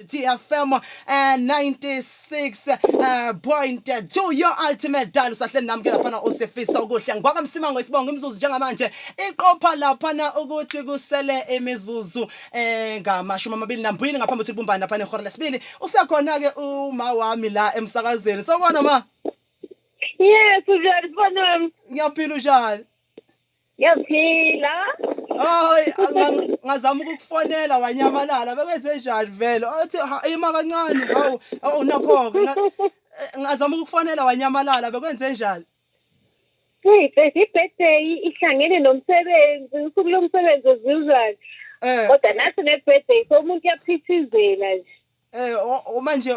TFM 96.2, your ultimate dial. Usahleli nami ke laphana uSifiso Okuhle ngwakaMsimango. Isibongo imizuzu njengamanje iqopha laphana ukuthi kusele imizuzu 22 ngaphambi ukuthi kubumbane laphana ihora lesibili. Usekhona ke uma wami la emsakazweni. Sawubona, ma. Yes, unjani, sibona wami? Ngiyaphila, unjani? Ngiyaphila. Hayi, ngazama ukukufonela wanyamalala. Bekwenze njani vele? Athi ima kancane. Hawu, awunakho ke. Ngazama ukukufonela wanyamalala. Bekwenze njani? Hey, i-birthday ihlangene nomsebenzi, usuku lomsebenzi uzizwa. Kodwa nathi ne-birthday, so umuntu uyaphithizela nje. Manje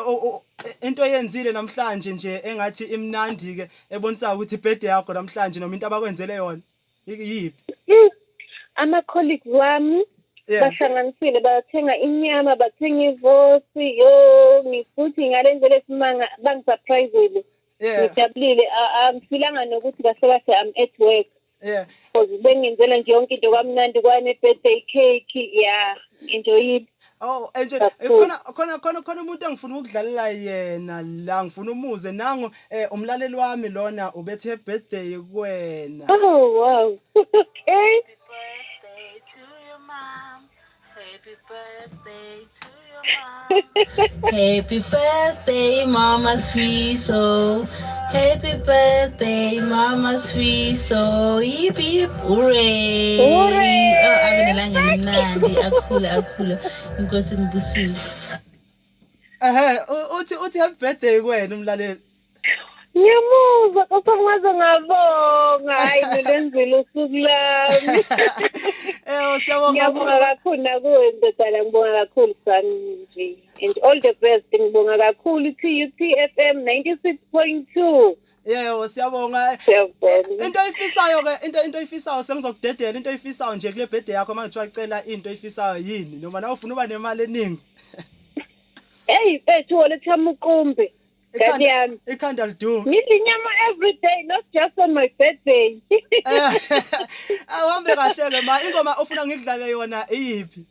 into oyenzile namhlanje nje engathi imnandi ke, ebonisa ukuthi ibirthday yakho namhlanje, noma into abakwenzele yona, yiphi? Ama-colleagues wami bahlanganisile, bathenga inyama, bathenga ivosi, yo, ngifuthi ngale ndlela esimanga bangisurprisile. Ngijabulile, angifilanga nokuthi kahle kahle I'm at work. Because bengenzela nje yonke into kwamnandi, kwane birthday cake, yeah, enjoyile. Oh, enje Kakhulu. Khona umuntu engifuna ukudlalela yena la, ngifuna umuze nango, umlaleli wami lona ubethe happy birthday kuwena. Oh wow. Okay. Happy birthday to your mom. Happy birthday to your mom. Happy birthday, Mama Sfiso. Happy birthday, Mama Sfiso. Yip yip, hooray. Hooray! Oh, abe nelanga elimnandi, akhule akhule. Inkosi imbusise. Ehe, uthi happy birthday kuwena umlaleli. Ngiyamuzwa, kodwa ngaze ngabonga. Hayi, nilenzile usuku lami. Siyabonga. Ngiyabonga kakhulu nakuwe, ndodana, ngibonga kakhulu sami nje. And all the best, ngibonga kakhulu TUT FM 96.2. Yebo, siyabonga. Siyabonga. Into oyifisayo ke, into oyifisayo, sengizokudedela, into oyifisayo nje kule birthday yakho, manje cela into oyifisayo yini, noma na ufuna uba nemali eningi? Hey, mfethu, waletha muqumbi. Ngani yami. Ikhanda liduma. Ngidla inyama every day, not just on my birthday. Awuhambe kahle ke, ma. Ingoma ofuna ngikudlale yona iyiphi?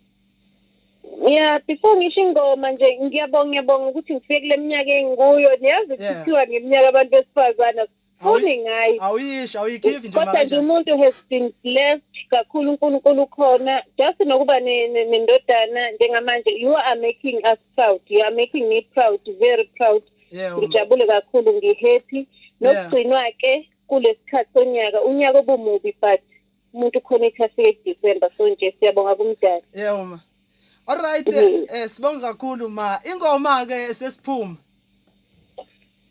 Yeah, before ngisho ingoma nje, ngiyabonga, ngiyabonga ukuthi ngifike kule minyaka engikuyo. Niyazi kuthiwa ngeminyaka abantu besifazana funi ngayo. Awuyisho, awuyikhiphi nje. Kodwa nje manje. Umuntu has been blessed kakhulu, uNkulunkulu ukhona. Just nokuba nendodana njengamanje, you are making us proud. You are making me proud, very proud. Ngijabule kakhulu, ngihappy. Nokugcinwa ke kulesikhathi sonyaka, unyaka obumubi, but umuntu khona ethi afike December, so nje siyabonga kumdali. Yebo, ma. All right, sibonga kakhulu, ma. Ingoma ke sesiphuma.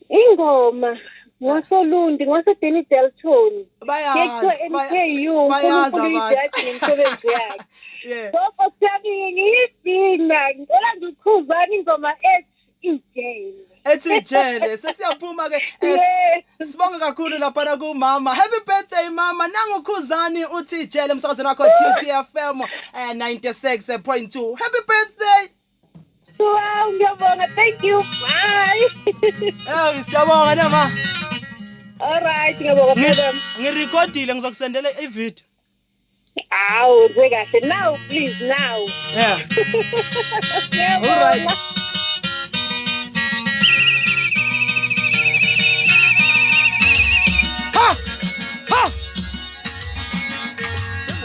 Ingoma ngosolundi ngose-Danny Dalton. Bayazi. Yekuthiwa MKU. Bayazi uNkulunkulu abantu. uyijaji ngemisebenzi yakhe. Gogo, siyabinge ngiyidinga, ngicela ngikhuzani ingoma ethi Ijele. Ethi Ijele. Sesiyaphuma ke. Sibonga kakhulu laphana kumama. Happy birthday, mama. Nangukhuzani uthi Ijele emsakazweni wakho TUT FM 96.2. Happy birthday. Wow, ngiyabonga. Thank you. Bye. Siyabonga nama. All right, ngiyabonga, madam. Ngirekhodile, ngizokusendela ivideo. Awu, nje kahle. Now, please, now. Yeah. Ngiyabonga. All right.